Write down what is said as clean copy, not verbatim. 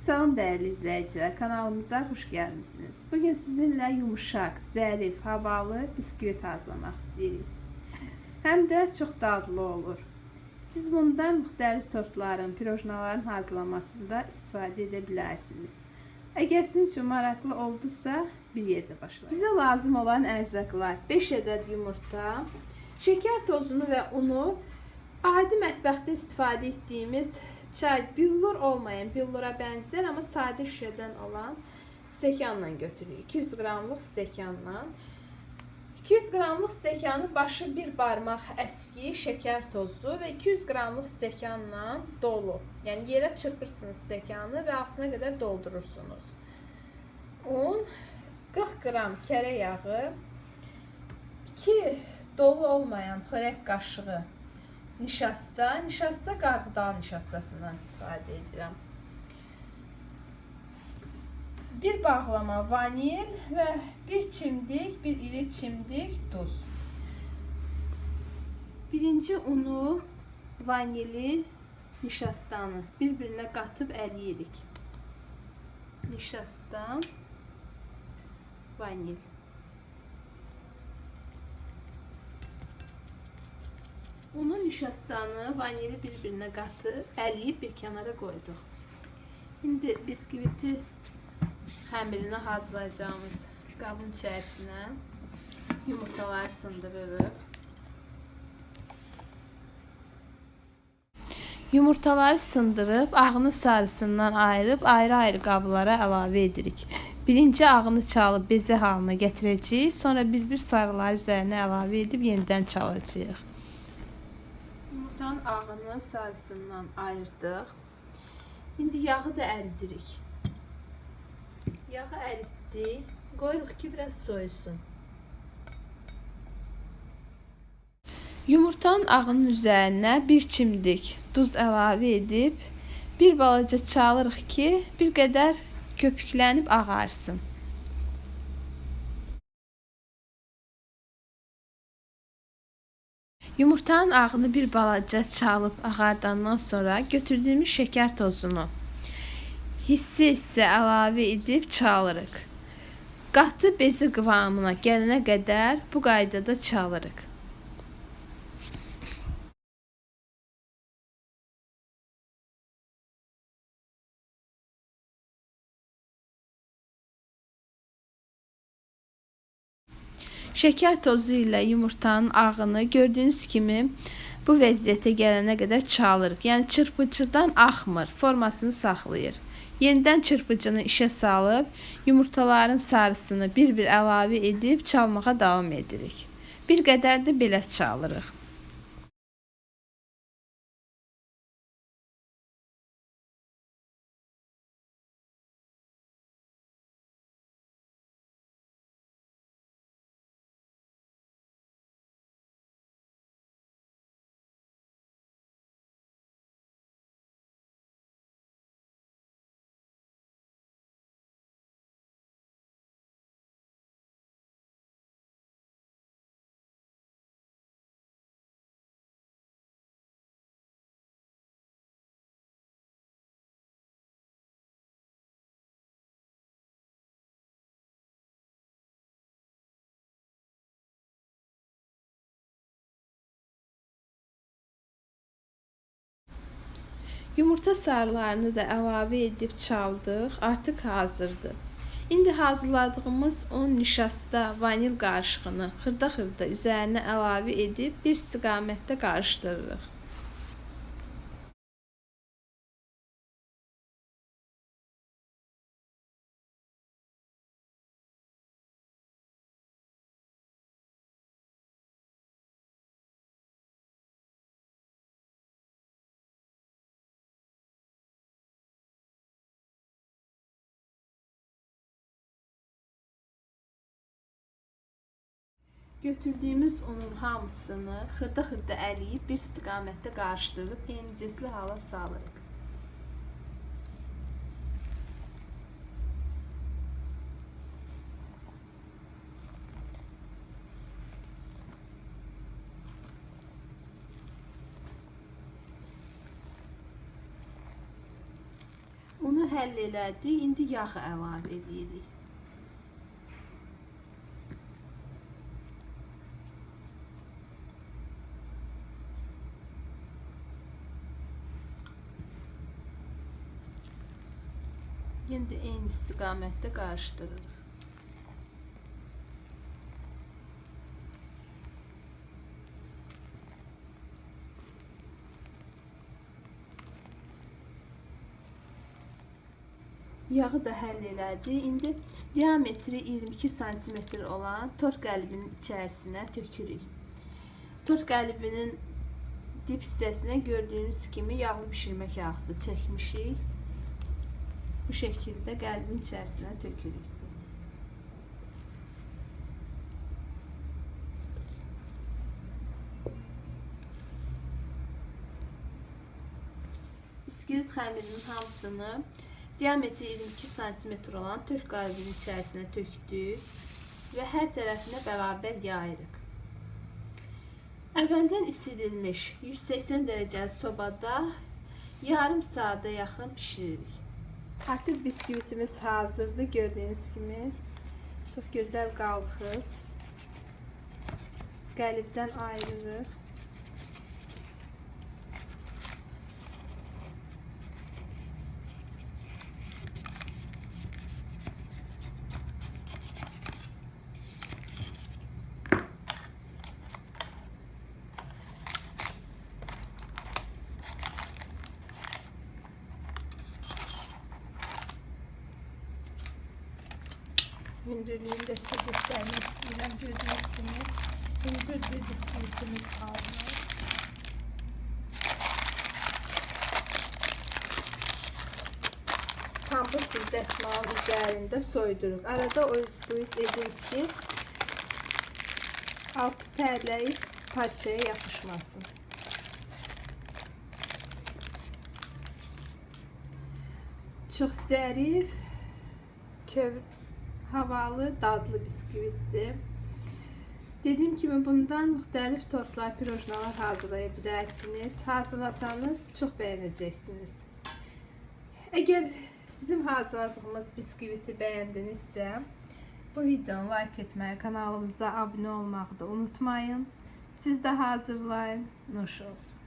Salam dəyərli izləyicilər, kanalımıza xoş gəlmisiniz. Bugün sizinlə yumuşaq, zərif, havalı bisküvit hazırlamaq istəyirik. Həm də çox dadlı olur. Siz bundan müxtəlif tortların, pirojnaların hazırlamasında istifadə edə bilərsiniz. Əgər sizin üçün maraqlı oldusa, bir yerdə başlayaq. Bizə lazım olan ərzaqlar: 5 ədəd yumurta, şəkər tozunu və unu adi mətbəxdə istifadə etdiyimiz çay, billur olmayan, billura bənzər, amma sadə şüşədən olan stəkanla götürürük. 200 qramlıq stəkanla. 200 qramlıq stəkanın başı bir barmaq əski şəkər tozu və 200 qramlıq stəkanla dolu. Yəni yerə çırpırsınız stəkanı və ağzına qədər doldurursunuz. Un, 40 qram kərə yağı, 2 dolu olmayan xörək qaşığı nişasta, nişasta qarğıdalı nişastasından istifadə edirəm. Bir bağlama vanil və bir çimdik, bir iri çimdik duz. Birinci unu, vanili, nişastanı bir-birinə qatıb əliyirik. Nişasta, vanil. Unu, nişastanı, vanili bir-birinə qatıb, əliyib bir kənara qoyduq. İndi bisküviti xəmirini hazırlayacağımız qabın içərisinə yumurtaları sındırırıq. Yumurtaları sındırıb, ağını sarısından ayırıb, ayrı-ayrı qablara əlavə edirik. Birinci ağını çalıb bezə halına gətirəcəyik, sonra bir-bir sarıları üzərinə əlavə edib yenidən çalacağıq. Yumurtanın ağını sarısından ayırdıq. İndi yağı da əridirik. Yağı əritdik. Qoyuruq ki, biraz soyusun. Yumurtanın ağının üzərinə bir çimdik duz əlavə edib, bir balaca çalırıq ki, bir qədər köpüklənib ağarsın. Yumurtanın ağını bir balaca çalıb ağardandan sonra götürdüyümüz şəkər tozunu hissə-hissə əlavə edib çalırıq. Qatı bezi qıvamına gələnə qədər bu qaydada çalırıq. Şəkər tozu ilə yumurtanın ağını gördüyünüz kimi bu vəziyyətə gələnə qədər çalırıq. Yəni çırpıcıdan axmır, formasını saxlayır. Yenidən çırpıcını işə salıb yumurtaların sarısını bir-bir əlavə edib çalmağa davam edirik. Bir qədər də belə çalırıq. Yumurta sarılarını da əlavə edib çaldıq, artıq hazırdır. İndi hazırladığımız un, nişasta, vanil qarışığını xırda-xırda üzərinə əlavə edib bir istiqamətdə qarışdırırıq. Götürdüyümüz unun hamısını xırda-xırda əliyib bir istiqamətdə qarışdırıb peynircikli hala salırıq. Unu Bunu həll elədik. İndi yağı əlavə edirik. Yenə də eyni istiqamətdə qarışdırırıq. Yağı da həll elədik. İndi diametri 22 sm olan tort qəlibinin içərisinə tökürük. Tort qəlibinin dip hissəsinə gördüyünüz kimi yağlı bişirmə kağızı çəkmişik. Bu şəkildə qəlibin içərisinə tökürük. Biskvit xəmirinin hamısını diametri 22 sm olan tort qalibinin içərisinə tökdük və hər tərəfinə bərabər yayırıq. Əvvəldən isidilmiş 180 dərəcəli sobada yarım saata yaxın pişiririk. Artıq biskvitimiz hazırdır. Gördüyünüz kimi çox gözəl qalxıb. Qəlibdən ayırırıq. Hündürlüğünü de size göstermek istiyorum. Gördüğünüz gibi hündür bir bisküvitimiz kaldı. Pambıq bir dəsmalın üzərində soyduruq. Arada o üz bu üz edirik ki, altı tərləyib parçaya yapışmasın. Çox zərif, havalı, dadlı bisküvitdir. Dediyim kimi bundan müxtəlif tortlar, pirojnalar hazırlaya bilərsiniz. Hazırlasanız çox bəyənəcəksiniz. Əgər bizim hazırladığımız bisküviti bəyəndinizsə, bu videonu like etməyi, kanalımıza abunə olmağı da unutmayın. Siz də hazırlayın. Nuş olsun.